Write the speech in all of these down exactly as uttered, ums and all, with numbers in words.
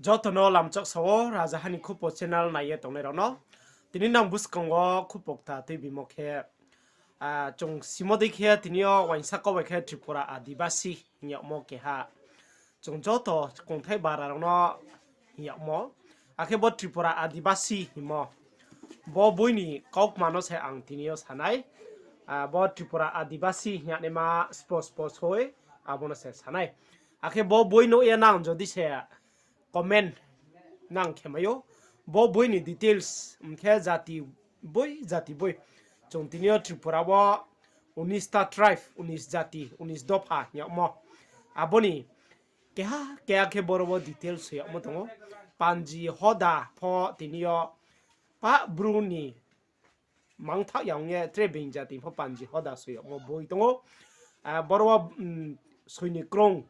Joto no lamchak sa wo, Rajaha ni Khupo channel nai ye tongnai rao no. Tini nang buskang wo khupo kta tuibimo khe, chung simo dei khe tini yo uaingsa kau bai khe Tripura Adibasi hing yagmo keha. Chung joto kongthai bara rao no hing yagmo. Akhe bo Tripura Adibasi hingmo. Bo boi ni kaukma no se ang tini yo sa nai. Bo Tripura Adibasi hing yagnaima spo spo soi, abo no se sa nai. Akhe bo boi nuh ye nang jodi se comment nang khe mai ou. Bo boi ni details, hing khe jati boi, jati boi. Chung tini yo Tripura wo unis ta tribe, unis jati, unis dopha hing yagmo. Abo ni keha keha khe boro wo details soi yagmo tong ou. Panji hoda pho tini yo pah Bru ni mangthaoh ya ong ye tre being jati pho panji hoda soi yagmo boi tong ou. Boro wo soi ni krung,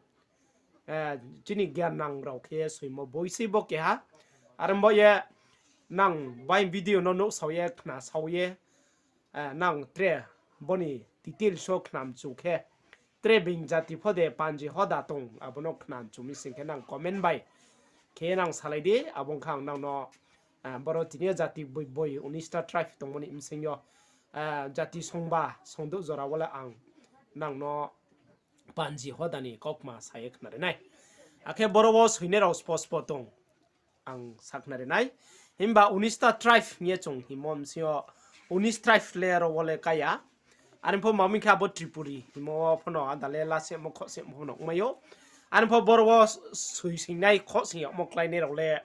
chini gyan nang rao khe soimo boi sei bo keha. Are bo ye nang bai video no nuhsao ye, khnasao ye, nang tre bo ni details wo khnamchu khe, tre being jati pho de panji hoda tong, abo no khnamchu mi sing khe nang comment bai khe nang salai di, abo ong kha ang nang no, boro tini yo jati boi boi unis ta tribe tongmo ni bsing yo, jati songba songdouh jora wo le ang nang no panji hoda ni kaukma sa ye khnari nai. Akhe boro wo soinai rao spo spo tong, ang sa khnari nai. Himba unis ta tribe hing ye chung hingmo bsing yo unis tribe le aro wo le kái ya. Are pho ma mi khe abo Tripuri hingmo wo pho no ada le lasemo khohsemo pho no ongmai ou. Are pho boro wo soi soingnai khohsoing yagmo kláinai rao le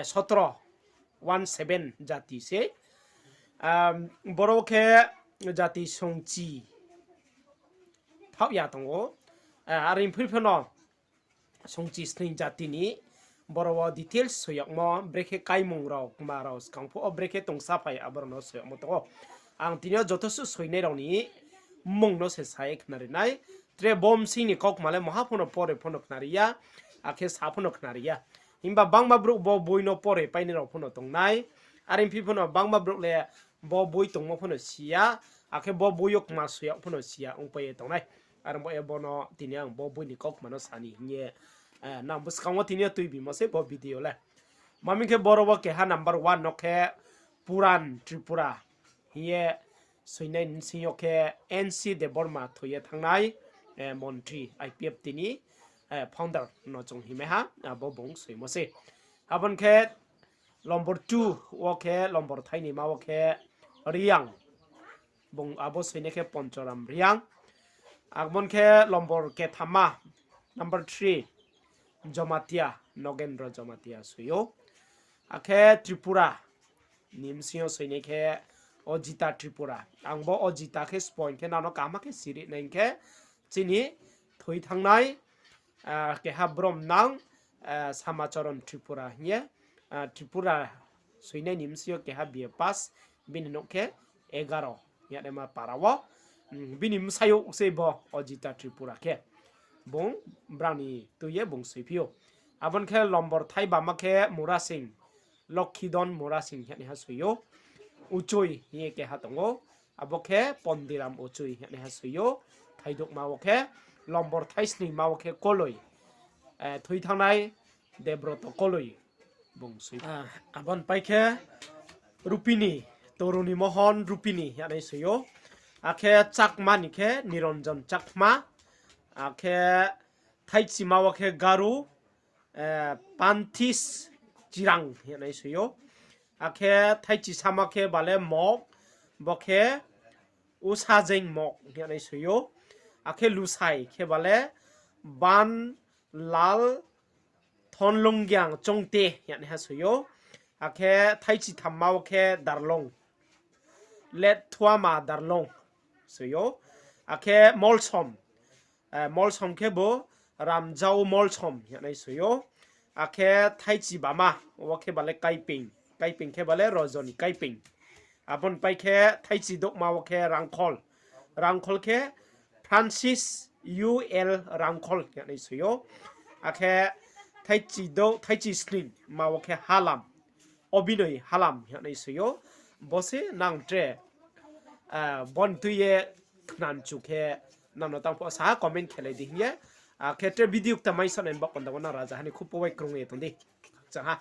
sotro, one seven jati se. Boro khe jati songchi thaoh ya tong ou. Are phi pho no songchi sning jati ni boro wo details soi yagmo, brekhe kaimung rao, kma rao, skang phuh wo brekhe tongsaphai, abo rao no soi yagmo tong ou. Ang tini yo joto suh soinai rao ni mmung no se sa ye khnari nai. Tre bo bsing ni kaukma le maha pho no pore pho no khnari ya, akhe sa pho no khnari ya. Himba bangma brouh bo boi no pore painai rao pho no tong nai. Are phi pho no bangma brouh le bo boi tongmo pho no si ya, akhe bo boi yo kma soi yag pho no si ya ongpai ye tong nai. Are bo ye bo no tini ang bo boi ni kaukma no sa ni hing ye, nang buskang wo tini yo tuibimo se bo video le. Ma mi khe boro wo keha number one no khe Puran Tripura hing ye soinai ni bsing yo khe N C Debbarma thoi ye thanngnai, montri I P F T ni founder no chung hingmai ha, abo bung soimo se. Abo ni khe lombor two wo khe, lombor thainima wo khe Reang, bung abo soinai khe Ponchoram Reang. Abo ni khe lombor kethama, number three, Jomatia, Nogendro Jomatia soi ou. Akhe Tripura ni bsing yo soinai khe Ojita Tripura. Ang bo Ojita khe spoing khe nang no kaham khe siri nai hing khe, chini thoi thanngnai keha brom nang, Samacharan Tripura hing ye, Tripura soinai ni bsing yo keha B A pass, bini nouh khe egaro hing yagnaima para wo. Bini bsayouh sei bo Ojita Tripura khe. Bung brang ni tui ye bung soiphi ou. Abo ni khe lombor thaibama khe Murasing, Lokhidon Murasing hing yagnaiha soi ou. Uchoi hing ye keha tong ou. Abo khe Pondiram Uchoi hing yagnaiha soi ou. Thaidouhma wo khe lombor thaisningma wo khe Koloi, thoi thanngnai Debroto Koloi bung soi. Abo ni pai khe Rupini, Toruni Mohon Rupini hing yagnai soi ou. Akhe Chakma ni khe Niranjan Chakma. Akhe thaichima wo khe Garu, Panthis Chirang hing yagnai soi ou. Akhe thaichisama khe bale Mok, bo khe Usajeng Mok hing yagnai soi ou. Akhe lusai khe bale Ban Lal Thonlunggiang Chongte hing yagnaiha soi ou. Akhe thaichithamma wo khe Darlong, Letthuama Darlong soi ou. Akhe Molsom, Molsom khe bo Ramjao Molsom hing yagnai soi ou. Akhe thaichibama wo khe bale Kaiping, Kaiping khe bale Rojoni Kaiping. Abo ni pai khe thaichidouhma wo khe Rangkhol, Rangkhol khe Francis U L Rangkhol hing yagnai soi ou. Akhe thaichidouh, thaichisningma wo khe Halam, Obinoi Halam hing yagnai soi ou. Bo se nang tre bo ni tui ye khnamchu khe nang no tang pho sa ha comment khelai di hing ye. Akhe tre video kta mai sa nai ni baoh panda wo nang raja ha ni khupo wai krung ye tong di. Khakchang ha.